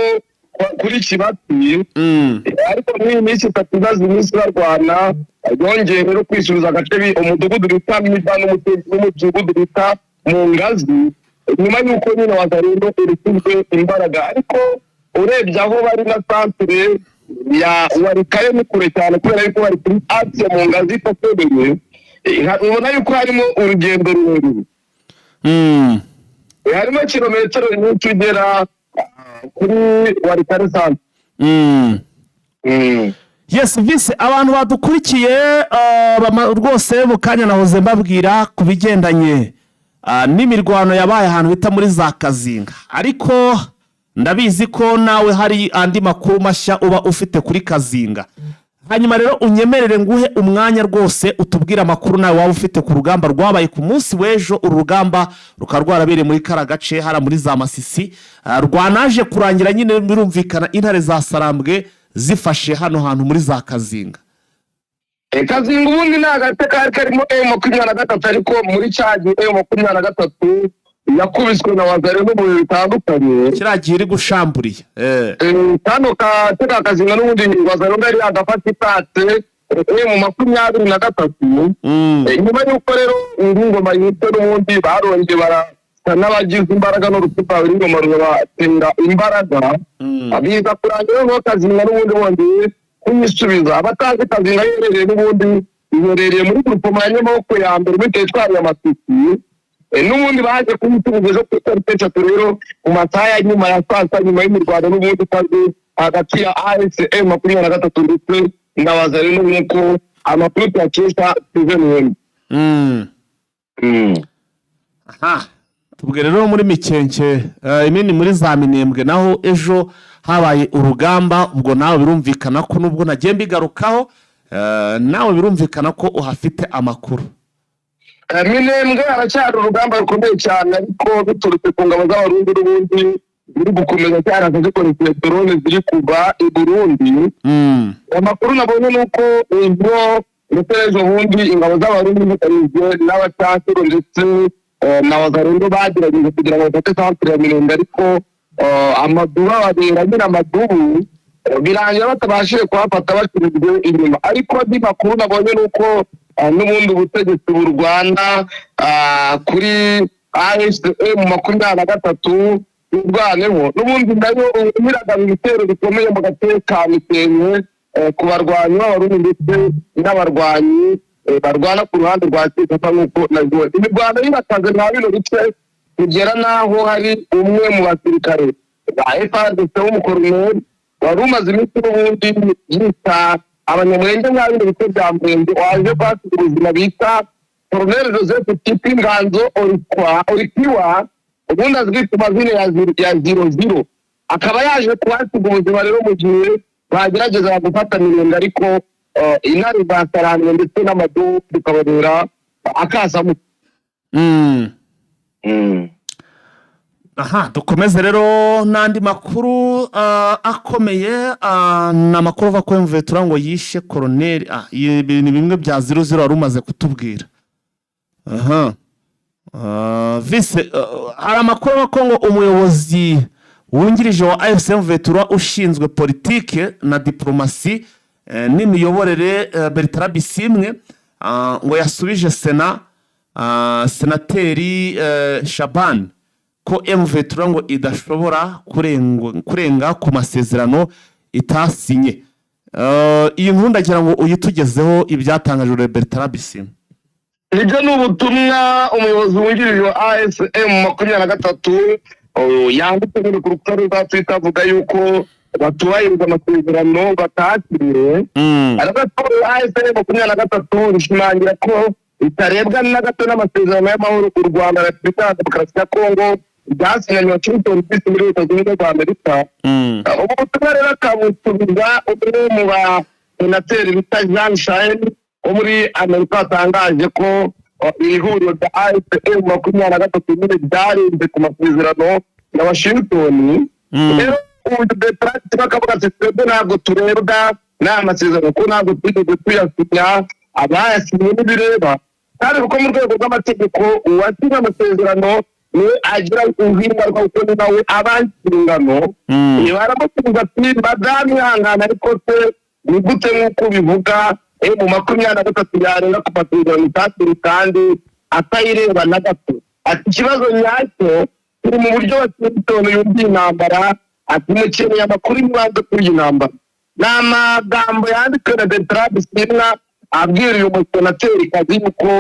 kuri Kibati, ariko muri iyi minsi 3 imaze iminsi barwana yongeye rero kwisubiza agace, umudugudu bita Miba n'umudugudu bita mu Ngazi, nyuma y'uko nyine Wazalendo irushyizwe imbaraga. Ariko urebye aho bari na centre ya Walikale ni kure cyane, kubera yuko bari kuri axe mu Ngazi ifatobeye, ubona yuko harimo urugendo rurerure. Harimo kilometero nyinshi ugera kuri Walikale centre.
Yes, vise, abantu badukurikiye rwose mu kanya nahoze mbabwira ku bigendanye n'imirwano yabaye ahantu bita muri za Kazinga, ariko ndabizi ko nawe hari andi makuru mashya uba ufite kuri Kazinga. Hanyuma rero unyemerere nguhe umwanya rwose utubwire amakuru nawe waba ufite ku rugamba rwabaye ku munsi w'ejo. Uru rugamba rukaba rwarabereye muri kara gace hara muri za Masisi, rwanaje kurangira nyine birumvikana intare za Sarambwe zifashe hano hantu muri za Kazinga.
Kazinga ubundi ni agace kari karimo M23, ariko muri cya gihe M23 yakubiswe na Wazalendo mu bihe bitandukanye.
Kiriya gihe iri gushamburiye.
Kano gace ka Kazinga n'ubundi Wazalendo yari yagafata itatse M23. Nyuma y'uko rero indi ngoma yitwa n'ubundi barongeye barasa n'abagize imbaraga n'urupfu rw'ingoma rubatera imbaraga, biza kurangira noneho Kazinga n'ubundi bongeye kuyisubiza. Abatazi Kazinga iherereye n'ubundi iherereye muri groupement ya Nyamaboko ya mbere muri teritwari ya Masisi. N'ubundi baje kuyisubiza ejo ku itariki 3 rero mu masaha ya nyuma ya saa sita, nyuma y'imirwano n'ubundi ikaze hagati ya AFC M23 ndetse na Wazalendo, nk'uko amakuru tuyakesha Steven.
Aha tubwe rero muri Mikenke, imini muri za Minembwe naho ejo habaye urugamba. Ubwo nawe birumvikana ko nubwo nagiye mbigarukaho, nawe birumvikana ko uhafite amakuru.
Minembwe haracyari urugamba rukomeye cyane, ariko biturutse ku ngabo z'Abarundi n'ubundi ziri gukomeza cyane zikoresheje drone ziri kuva i Burundi. Amakuru nabonye ni uko ejo ndetse n'ejo bundi ingabo z'Abarundi zifatanyije n'abacancuro ndetse na Wazalendo bagerageje kugira ngo bafate centre ya Minembwe, ariko amadubu ababera nyine amadubu. Birangira batabashije kuhafata, basubijwe inyuma. Ariko andi makuru nabonye ni uko n'ubundi ubutegetsi burwana kuri AFC M 23 irwaneho n'ubundi nayo iragaba ibitero bikomeye mu gace ka Mikenke ku barwanyi b'Abarundi ndetse n'abarwanyi barwana ku ruhande rwa Kinshasa. Nk'uko nabibonye, imirwano yirakaze nka bino bice, kugera n'aho hari umwe mu basirikare ba FARDC w'umukoroneri wari umaze iminsi n'ubundi yita Abanyamurenge nka bino bice bya Murenge, waje kwasiga ubuzima, bita Koroneri Joseph Tipi Nganzo Orikiwa, ubundi azwi ku mazina ya Zero Zero, akaba yaje kuhasiga ubuzima rero mu gihe bageragezaga gufata Mirenge, ariko intare zasaranwe ndetse n'amadubu bikababera akasamutwe.
Aha dukomeze rero n'andi makuru akomeye. Ni amakuru ava kuri M23 ngo yishe koroneri. Ibi ni bimwe bya Zero Zero wari umaze kutubwira. Aha vise, hari amakuru avuga ko ngo umuyobozi wungirije wa AFC M23 ushinzwe politike na diplomasi n'imiyoborere, Bertrand Bisimwe, ngo yasubije sena senateri Shaban ko M23 ngo idashobora kurenga ku masezerano itasinye. Iyi nkuru ndagira ngo uyitugezeho, ibyatangajwe na Bertrand Bisimwe.
Ibyo ni ubutumwa umuyobozi wungirije wa AFC M 23 yanditse nyine ku rukuta rwa Twitter, avuga yuko batubahiriza amasezerano batakiriye. Aravuga ko AFC M 23 rishimangira ko itarebwa na gato n'amasezerano y'amahoro u Rwanda na Repubulika ya Demokarasi ya Kongo byasinyanye Washington DC muri Leta Zunze Ubumwe za Amerika. Ubu butumwa rero akabusubiza umwe mu basenateri bita Jean Shaheen wo muri Amerika, watangaje ko iri huriro rya AFC M 23 nyine ryarenze ku masezerano ya Washington. Rero ubu Bertrand bakavuga ati: "Twebwe ntabwo turebwa n'aya masezerano kuko ntabwo twigeze tuyasinya, abayasinye ntibireba, kandi kuko mu rwego rw'amategeko uwasinye amasezerano niwe agira ingaruka, kuko ni nawe aba inshingano." Baramusubiza ati: "Madamu, ihangana, ariko se ni gute nk'uko ubivuga M 23 yarenga ku masezerano itasinye kandi atayireba na gato?" Ati: "Ikibazo nyacyo kiri mu buryo Washington yumviye intambara." Ati: "Mukeneye amakuru y'ibanze kuri iyi ntambara." Ni amagambo yanditswe na Bertrand Bisimwa abwira uyu musenateri kazi yuko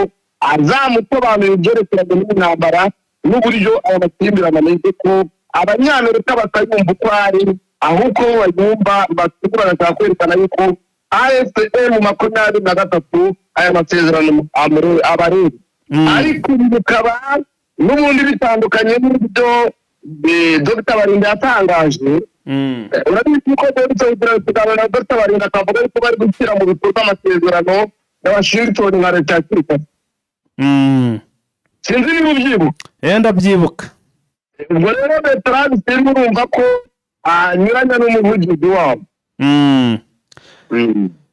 azamusobanurira ibyerekeranye n'iyi ntambara n'uburyo aya makimbirane ameze, ko Abanyamerika batayumva uko ari, ahubwo bo bayumva basiga bagashaka kwerekana yuko AFC M 23 aya masezerano abareba. Ariko ibi bikaba n'ubundi bitandukanye n'ibyo Dr Barinda yatangaje. Urabizi ko duherutse kugira ikiganiro na Dr Barinda, akavuga yuko bari gushyira mu bikorwa amasezerano ya Washington nka leta ya Kinshasa. Sinzi niba ubyibuka.
Ndabyibuka.
Ubwo rero Bertrand Bisimwa urumva ko anyuranya n'umuvugizi wabo.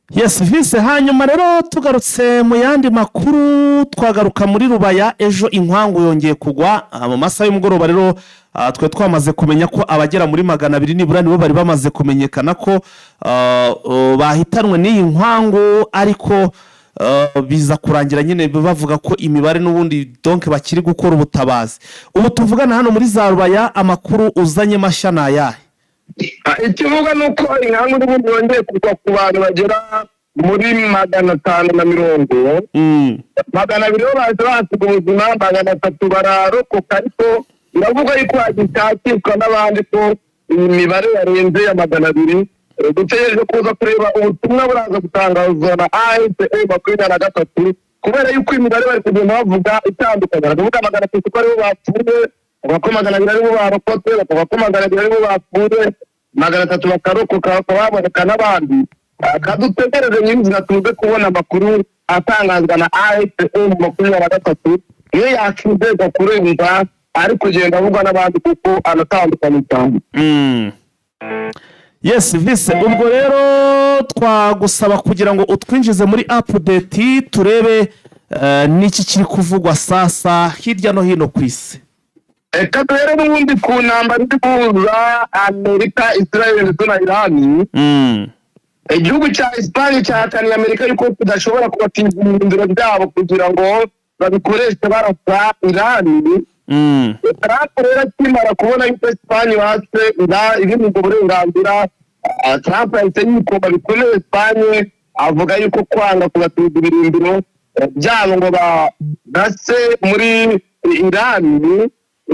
Yes vise, hanyuma rero tugarutse mu yandi makuru, twagaruka muri Rubaya. Ejo inkwangu yongeye kugwa mu masaha y'umugoroba. Rero twari twamaze kumenya ko abagera muri 200 nibura nibo bari bamaze kumenyekana ko bahitanwe n'iyi nkwangu, ariko biza kurangira nyine bavuga ko imibare n'ubundi donc bakiri gukora ubutabazi. Ubu tuvugana hano muri za Rubaya, amakuru uzanye mashya ni ayahe?
Ikivuga ni uko inkangu n'ubundi yongeye kugwa ku bantu bagera muri 550. 200 bo bahise bahasiga ubuzima, 300 bararokoka, ariko biravuga yuko hagishakishwa n'abandi, ko iyi mibare yarenze ya 200. Dutegereje kuza kureba ubutumwa buraza gutangazwa na AFC 23, kubera yuko imibare bari kugenda bavuga itandukanye. Baravuga 300 ko aribo bapfuye, bavuga ko 200 aribo barokotse, bakavuga ko 200 aribo bapfuye, 300 bakarokoka, bakaba baboneka n'abandi. Kadutegereze nyirizina tuze kubona amakuru atangazwa na AFC 23, niyo yakizerwa kurenza ari kugenda avugwa n'abandi, kuko anatandukanye cyane.
Yes vise, ubwo rero twagusaba kugira ngo utwinjize muri update, turebe n'iki kiri kuvugwa sasa hirya no hino ku isi.
Reka duhere n'ubundi ku ntambara iri guhuza Amerika, Israel ndetse na Irani. Igihugu cya Esipanye cyahakaniye Amerika yuko kidashobora kubatiza ibirindiro byabo kugira ngo babikoreshe barasa Irani. Trump rero akimara kubona yuko Esipanye batse iri mu burenganzira, Trump yahise yikoma bikomeye Esipanye, avuga yuko kwanga kubatiza ibirindiro byabo ngo barase muri Irani,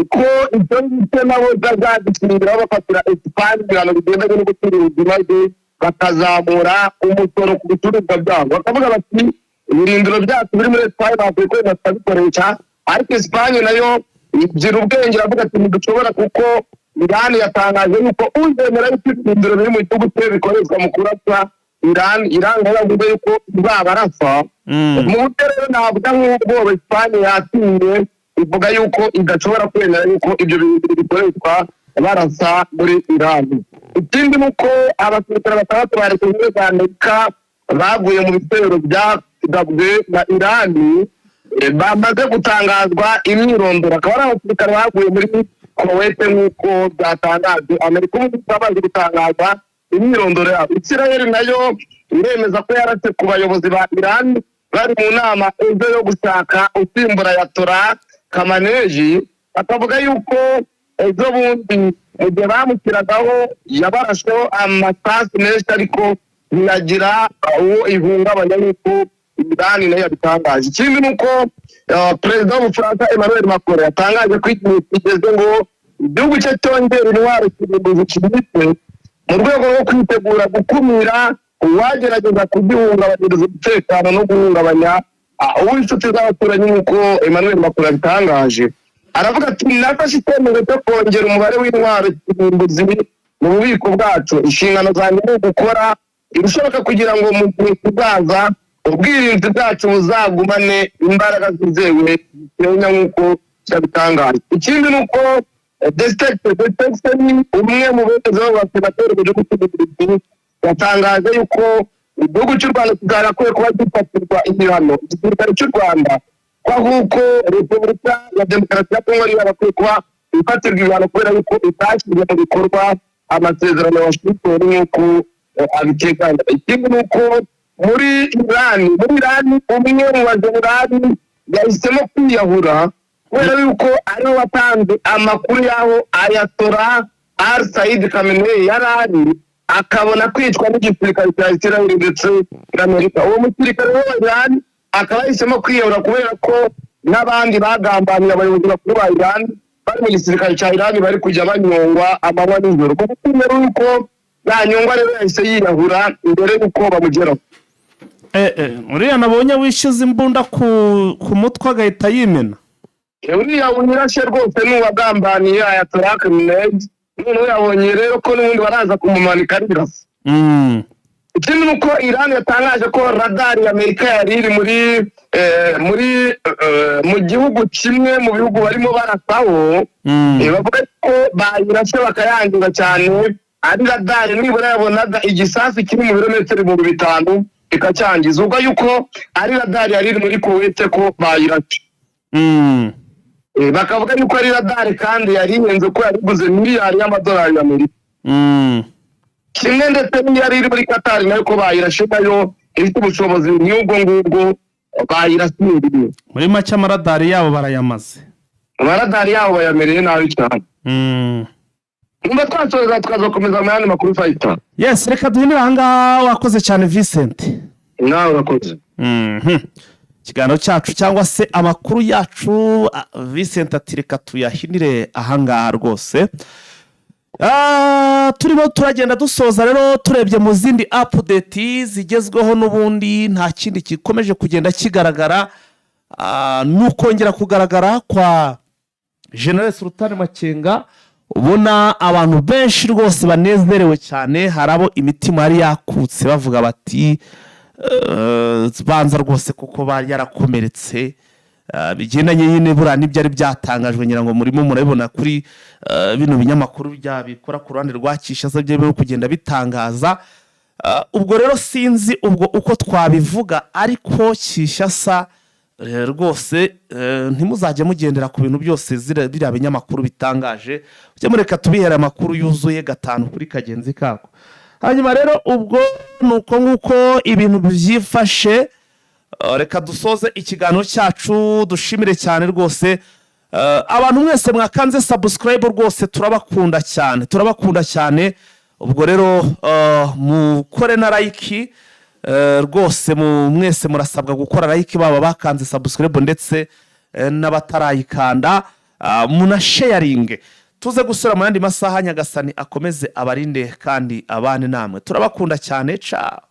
ko ibyo ngibyo nabo bazabishingiraho bafatira Esipanye ibihano bigendanye n'ubucuruzi, maze bakazamura umusoro ku bicuruzwa byabo. Bakavuga bati: "Ibirindiro byacu biri muri Esipanye bakwiye kwenda tukabikoresha." Ariko Esipanye nayo igira ubwenge, iravuga ati: "Ntidushobora," kuko Irani yatangaje yuko uzemera yuko ibirindiro biri mu gihugu cye bikoreshwa mu kurasa Irani, Irani nayo yavuze yuko izabarasa. Mu buryo rero navuga nk'ubwoba, Esipanye yatinye, ivuga yuko idashobora kwemera yuko ibyo bintu bikoreshwa barasa muri Irani. Ikindi ni uko abasirikare batandatu ba Leta Zunze Ubumwe za Amerika baguye mu bitero byagabwe na Irani bamaze gutangazwa imyirondoro, akaba ari abasirikare baguye muri Kowete nk'uko byatangajwe. Amerika ubu bamaze gutangaza imyirondoro yabo. Isirayeli nayo iremeza ko yarase ku bayobozi ba Irani bari mu nama ejo yo gushaka usimbura Ayatollah Khamenei. Bakavuga yuko ejo bundi mu gihe bamushyiragaho yabarasheho amasasu menshi, ariko ntiyagira uwo ihungabanya nk'uko Irani nayo yabitangaje. Ikindi ni uko Perezida w'Ubufaransa Emmanuel Macron yatangaje ko igihe kigeze ngo igihugu cye cyongera intwaro kirimbuzi kibitse mu rwego rwo kwitegura gukumira uwagerageza kugihungabanyiriza umutekano no guhungabanya uw'inshuti z'abaturanyi, nk'uko Emmanuel Macron yabitangaje. Aravuga ati: "Nafashe icyemezo cyo kongera umubare w'intwaro kirimbuzi mu bubiko bwacu. Inshingano zanjye ni ugukora ibishoboka kugira ngo mu gihe kizaza ubwirinzi bwacu buzagumane imbaraga zizewe zisenya," nk'uko cyabitangaje. Ikindi ni uko Destexte ni umwe mu bemeza b'abasenateri mu gihugu cy'Ububiligi, yatangaje yuko igihugu cy'u Rwanda kizagakwiye kuba gifatirwa ibihano, igisirikare cy'u Rwanda, ko ahubwo Repubulika ya Demokarasi ya Kongo ariyo yagakwiye kuba ifatirwa ibihano kubera yuko itashyize mu bikorwa amasezerano ya Washington nk'uko abiteganya. Ikindi ni uko muri Irani umwe mu bajenerali yahisemo kwiyahura kubera yuko ariwe watanze amakuru y'aho Ayatollah Al Said Khamenei yari ari, akabona kwicwa n'igisirikare cya Israel ndetse n'Amerika. Uwo musirikare wa Iran akaba yahisemo kwiyahura kubera ko n'abandi bagambaniye abayobozi bakuru ba Iran bari mu gisirikare cya Iran bari kujya banyongwa amanywa nijoro. Kuko kubera yuko yanyongwa rero, yahise yiyahura mbere y'uko bamugeraho.
Uriya nabonye wishyuza imbunda ku mutwe agahita yimena?
Uriya unyirashe rwose ni uwagambaniye Ayatollah Khamenei. Noneho yabonye rero ko n'ubundi baraza kumumanika ari birasa. Ikindi ni uko Iran yatangaje ko radari ya Amerika yari iri muri mu gihugu kimwe mu bihugu barimo barasaho, bavuga ko bayirashe bakayangiza cyane. Ari radari nibura yabonaga igisasu kiri mu birometero 5000 ikacyangiza. Ubwo yuko ari radari yari iri muri Kuwait ko bayirashe, bakavuga yuko ari radari kandi yari ihenze, ko yari iguze miliyari y'amadolari y'Amerika, kimwe ndetse n'iyari iri muri Katari nayo ko bayirashe, nayo ifite ubushobozi nk'ubwo ngubwo, bayirasiriye.
Muri make amaradari yabo barayamaze.
Amaradari yabo bayamereye nabi cyane. Numva twasoza tukazakomeza mu yandi makuru, fayita.
Yes, reka duhinire ahangaha. Wakoze cyane, Vincent.
Nawe urakoze.
Ikiganiro cyacu cyangwa se amakuru yacu, Vincent ati: "Reka tuyahinire ahangaha rwose." Turimo turagenda dusoza rero, turebye mu zindi update zigezweho, n'ubundi nta kindi gikomeje kugenda kigaragara, ni ukongera kugaragara kwa General Sultan Makenga. Ubona abantu benshi rwose banezerewe cyane. Hari abo imitima yari yakutse, bavuga bati: "Banza rwose kuko bari yarakomeretse." Bigendanye nyine buriya n'ibyari byatangajwe, ngira ngo murimo murabibona kuri bino binyamakuru bikora ku ruhande rwa Kinshasa byo kugenda bitangaza. Ubwo rero sinzi ubwo uko twabivuga, ariko Kinshasa Rwose ntimuzajye mugendera ku bintu byose biriya binyamakuru bitangaje. Mujye mureka tubihere amakuru yuzuye gatanu kuri kagenzi kako. Hanyuma rero ubwo ni uko nguko ibintu byifashe. Reka dusoze ikiganiro cyacu, dushimire cyane rwose abantu mwese mwakanze subscribe. Rwose turabakunda cyane, turabakunda cyane. Ubwo rero mukore na like. Rwose mwese murasabwa gukora like, baba bakanze subscribe ndetse n'abatarayikanda. Munasharinge. Tuze gusura mu yandi masaha. Nyagasani akomeze abarinde kandi abane namwe. Turabakunda cyane. Ciao.